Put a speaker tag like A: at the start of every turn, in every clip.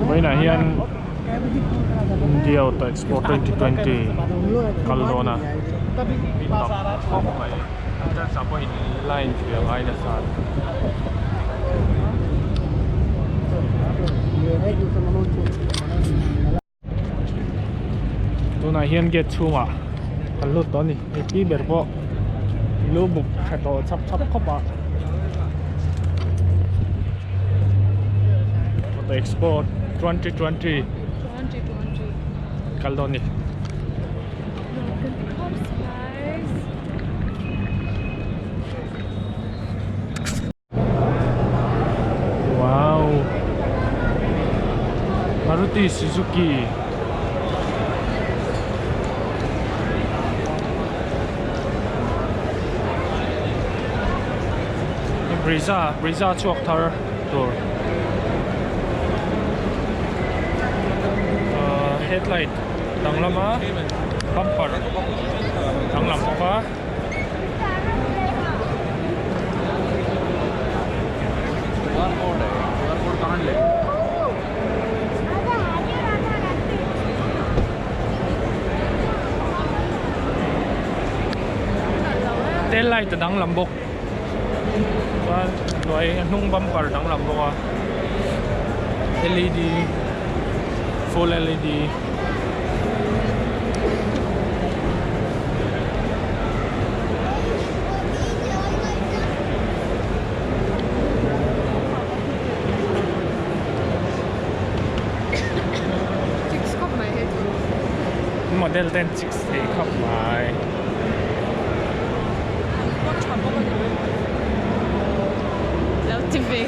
A: Vawiinah hian India Auto Expo 2020 kal dawn a mi tam khawp mai entrance ah pawhin line ve a ngai nasa a ni. Tunah hian gate chhungah kan lut tawh a ni hei pi ber pawh lu buk tha tawh chhap chhap khawp a Auto Expo 2020 kal dawn a ni. Wow Maruti Suzuki Brezza Brezza chhuak thar tur ahh headlight danglam a bumper danglam bawk a. Tail light a danglam bawk chuan hnuai a hnung bumper a danglam bawk a L E D full L E D. Model ten chicks thei khawp mai.
B: Lo ti ve.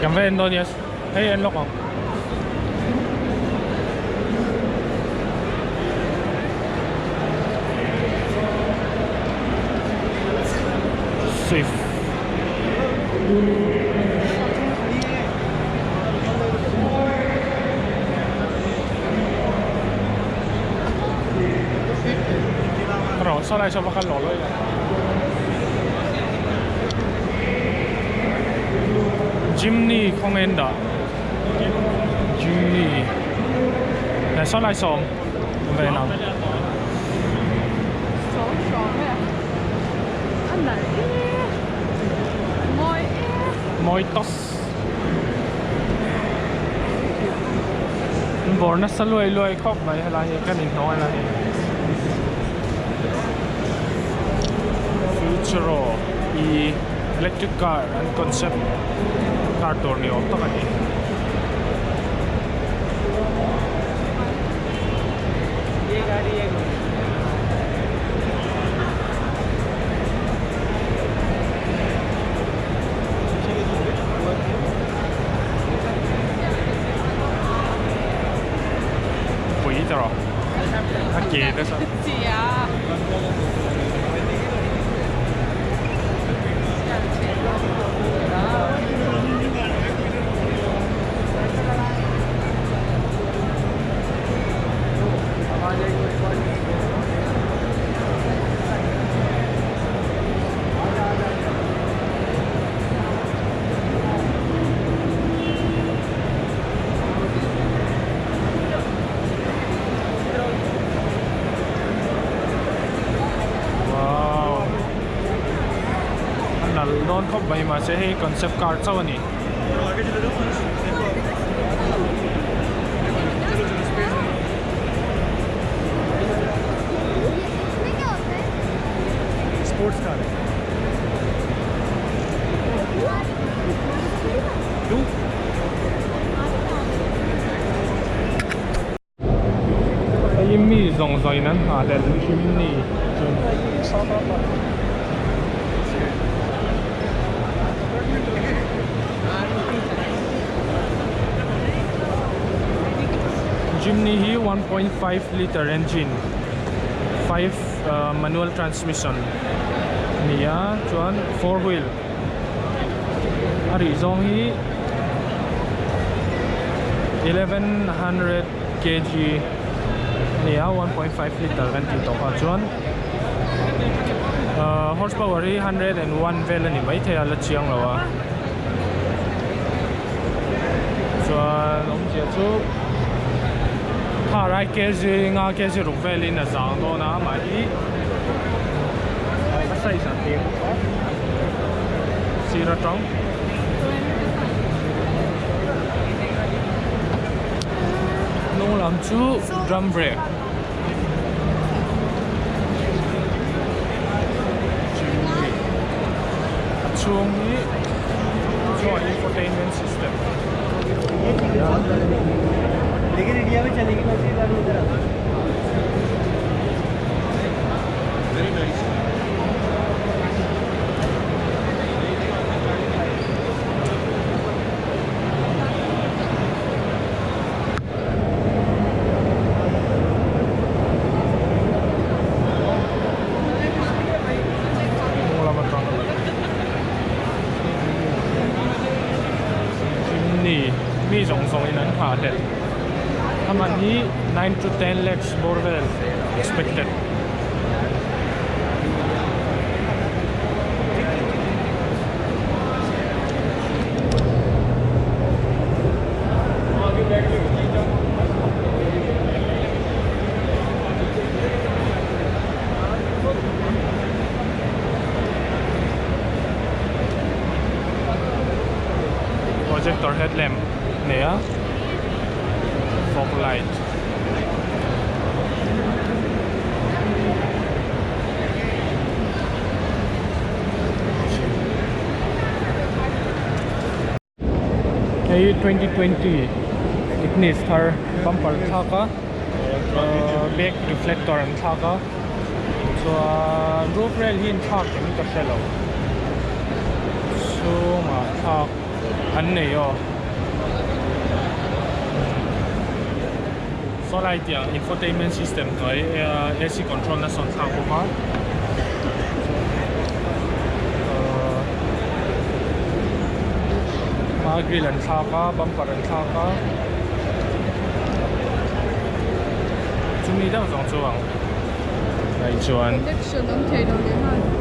A: Kan va en dawn nia hei en lawk ang. Swift Rawh saw lai saw va kal lawh lawih la Jimny khawnge an dah Jimny saw lai sawm ve ang. Mawi tawp an bawr nasa luai luai khawp mai helai hi kan inhnawh helai hi Futuro e electric car an concept car tur ni awm tak a ni. Pui ta rawh a ke te saw. Wow a nalh dawn khawp mai mahse hei concept car chauh a ni. Sports car Hei mi zawng zawng in an nghah leh chimney chu. Jimny hi 1.5 liter engine 5. Manual transmission a ni a chuan four wheel a rih zawng hi 1100 kg a ni a 1.5 litre kan tih tawh kha chuan ahh horse power hi 101 vel a ni maithei a la chiang lo a chuan awmzia chu thar ai kg nga kg ruk velin a zang dawn a amah hi a size a te bawk a sir atang hnung lam chu drum brake a chhung hi chuan infotainment system Hnung lam atang a lang Chimney mi zawng zawng in an nghah hlelh a man hi 9 to 10 lakhs bawr vel expected. Projector headlamp nei a fog light. Hei 2020 Ignis thar bumper thlak a ahh back reflector an thlak a chuan roof rail hi an thlak em ka hre lo chhungah thlak an nei aw saw lai tiang infotainment system hnuai ac control na sawn thlak bawk a. Hma grill an thlak a bumper an thlak a chumi deuh zawng chu ang hei chuan
B: Connection awm thei lo leh nghal.